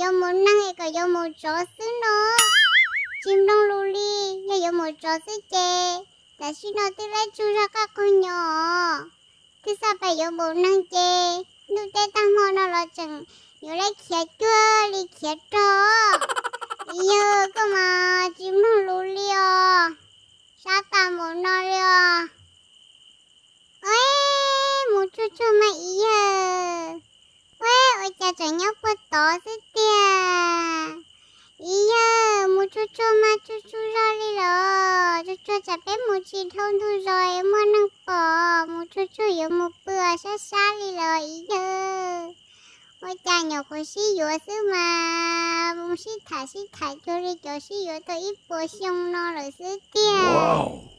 Yuav mus neeg es kom yuav mus tsov xwb no. Tsis mloog lus li, yog yuav mus tsov xwb ces tam sim no twb laib tsuj zog qaj qaug nyo. Twb xaj pais yuav mus neeg ces ntuj teb tag hmo no los tseem yuav laib khiav cuag li khiav rog. Yawg koj mas tsis mloog lus li os, sab tas mus no li os. Ua, mus tsuag tsuag mas ib yawg. Ua, ua cas tseem nyob puag tod xwb tiag. Ib yawg, mus tsuag tsuag mas tsuag tsuag zog li los, tsuag tsuag tsam peb mus tsis dhau ntug zos muaj neeg pom, mus tsuag tsuag yuav mus pw sab sab li los ib yawg. Ua cas nyuam qhuav sib yuav xwb mas mus sib tham sib tham cuag li cov sib yuav tau ib puas xyoo no lawm xwb tiag.